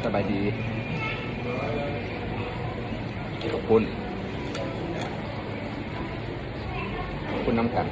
ສະບາຍດີ ເຂົ້າປຸ້ນ ເຂົ້າປຸ້ນນຳກັນ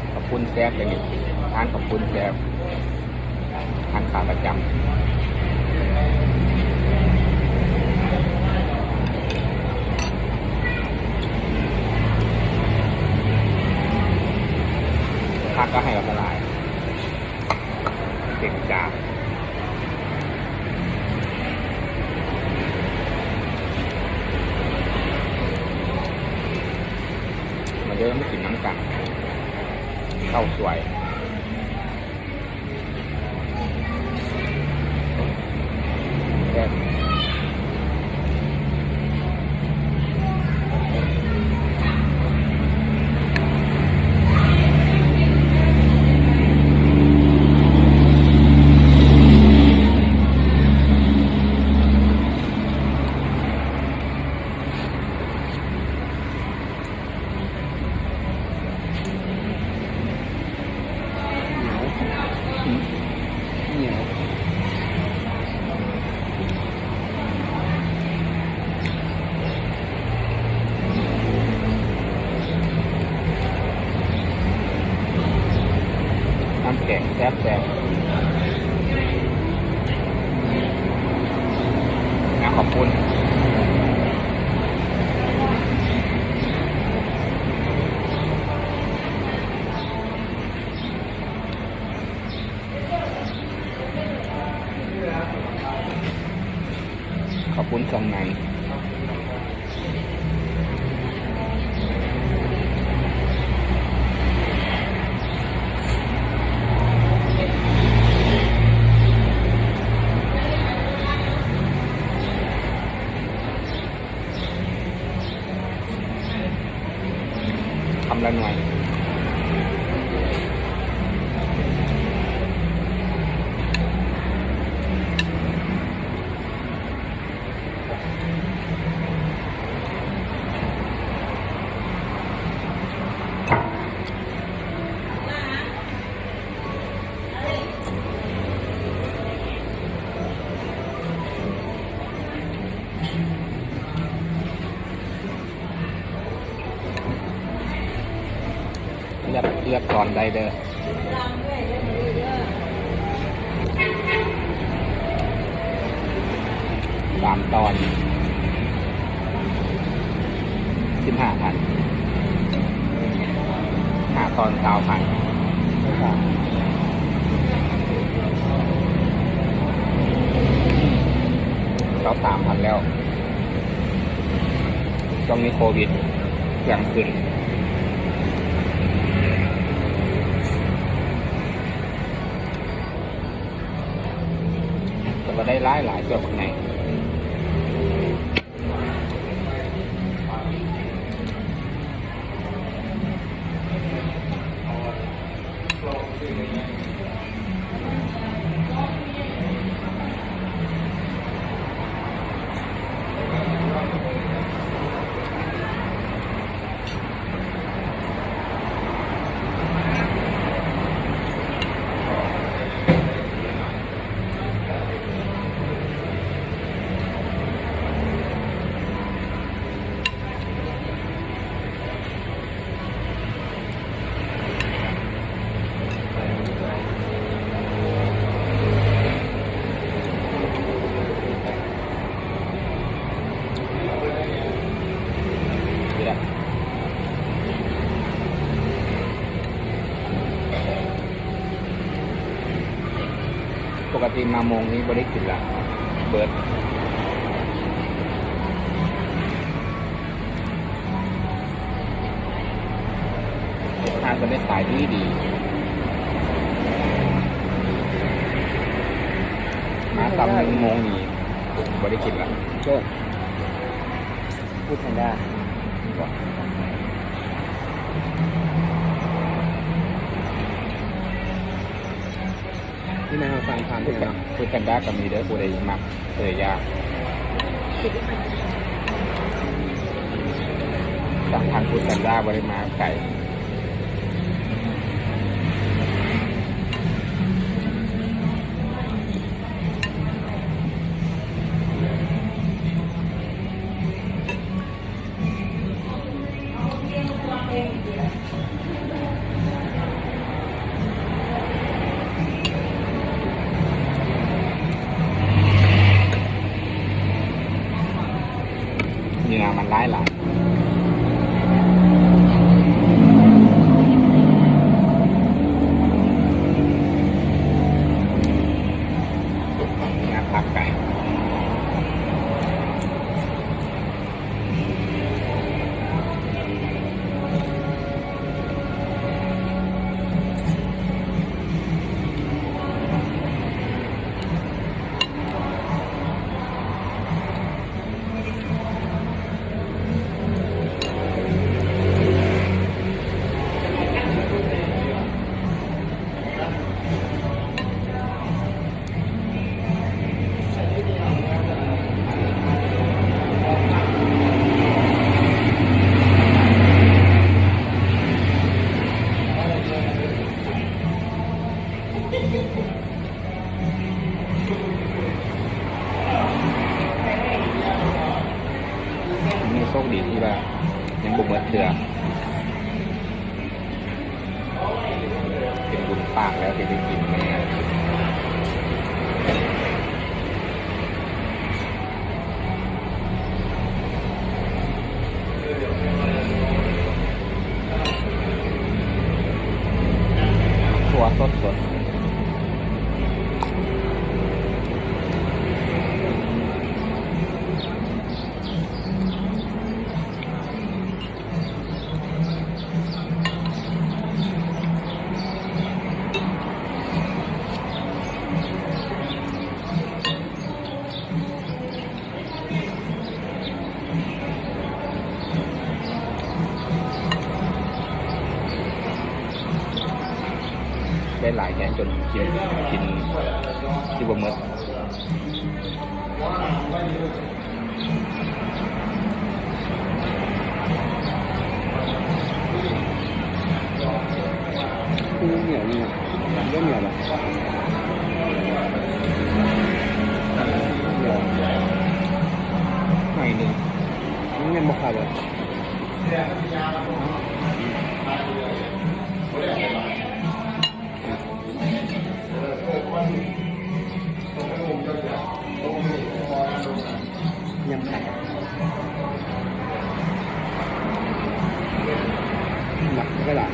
ເຂົ້າປຸ້ນແຊບເດນີ້ ທານເຂົ້າປຸ້ນແຊບ ທານຂາປະຈຳ ຜັກກໍໃຫ້ຫຼາຍໆ. ເຕັມຈານ ມາເດີມາກິນນຳກັນ ເຂົ້າສວຍ. ແຊບ ໜຽວ ໜຽວ ນ້ຳແກງແຊບໆ ນ້ຳເຂົ້າປຸ້ນ. ເຂົ້າປຸ້ນເຄື່ອງໃນ ຄຳລະໜ່ວຍ. ເລືອກ ເລືອກຕອນໄດ້ເດີ ສາມຕອນ ສິບຫ້າພັນ ຫ້າຕອນ ຊາວພັນ ຊາວສາມພັນແລ້ວ. ຊ່ວງນີ້ໂຄວິດ ເຄື່ອງຂຶ້ນ ແຕ່ວ່າໄດ້ຫຼາຍໆ ເກືອບບັກໃຫຍ່. ປົກກະຕິມາໂມງນີ້ບໍ່ໄດ້ກິນລະ ເບີດ. ຮ້ານເພິ່ນໄດ້ຂາຍດີດີ ມາຕອນໜຶ່ງໂມງນີ້ບໍ່ໄດ້ກິນລະ. ເອີ ຟູດແພນດ້າ ນີ້ນະ ເຮົາສັ່ງຜ່ານເທື່ອເນາະ. ຟູດແພນດ້າກໍມີເດີ ຜູ້ໃດມັກເອີຢາກ ສັ່ງຜ່ານຟູດແພນດ້າ ບໍ່ໄດ້ມາໄກ. ເນື້ອມັນຫຼາຍໆ ເນື້ອຂາໄກ່. ນີ້ໂຊກດີທີ່ວ່າຍັງບໍ່ໝົດເທື່ອ. ເປັນບຸນປາກແລ້ວທີ່ໄດ້ກິນແນ່. ຖົ່ວສົດໆ. ໄດ້ຫຼາຍແຮງຈົນກິນ ກິນຊິບໍ່ໝົດ. ມັນໜຽວນີ້ນະ ມັນບໍ່ໜຽວດອກ ໜຽວໜ້ອຍໜຶ່ງ ມັນຍັງບໍ່ຂາດເບິດ. ຍຳໄຂ່ ມັກໄດ້ຫຼາ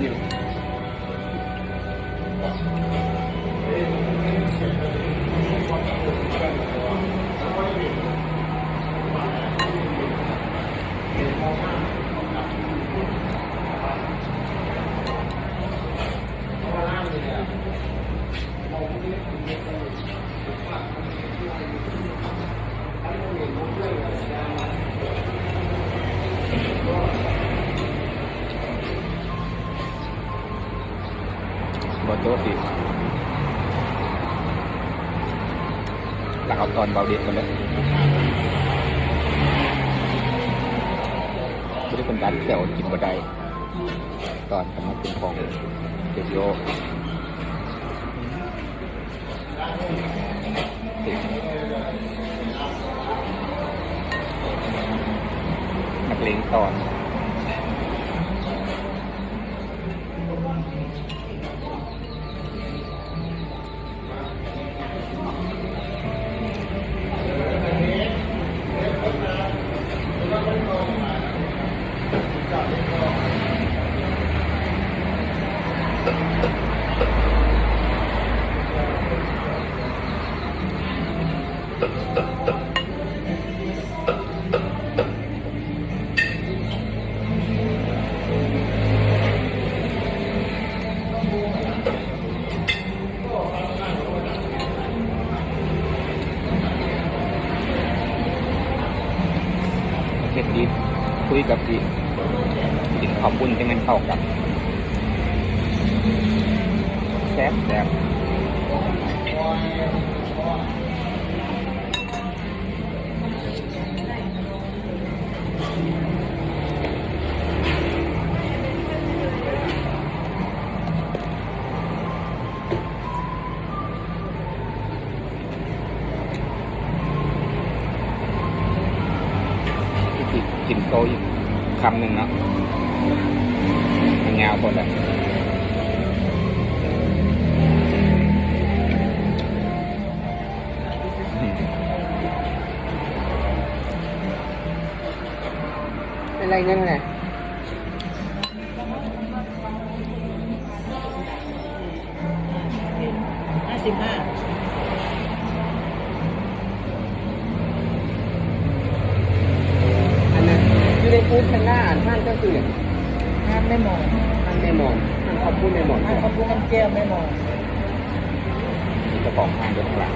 ຍ. ບໍ່ໂຈະຊິ ຫຼັກເອົາຕອນເບົາເດັດກ່ອນເດີ້. ບໍ່ໄດ້ເປັນການແຂ້ວ ກິນບໍ່ໄດ້. ຕອນກຳລັງເປັນຂອງເຈັບໂລກ ນັກເລງຕອນ. ເຜັດດີ ຄຸຍກັບທີ່ກິນເຂົ້າປຸ້ນຈັ່ງແມ່ນເຂົ້າກັນ ແຊບໆ. ໂຕອີກຄຳໜຶ່ງເນາະ ມັນຍາວໂພດແຫຼະ. ເປັນໄລເງິນເທົ່າໃດ? ຫ້າສິບຫ້າ. ອັນນັ້ນຢູ່ໃນພູດທາງໜ້າ ອັນຮ້ານເຈົ້າຊື່ຫຍັງ? ຮ້ານແມ່ໝອນ. ຮ້ານແມ່ໝອນ ຮ້ານເຂົ້າປຸ້ນແມ່ໝອນ. ຮ້ານເຂົ້າປຸ້ນນ້ຳແຈ່ວແມ່ໝອນ. ມີເຈົ້າຂອງຮ້ານຢູ່ຂ້າງຫຼັງ.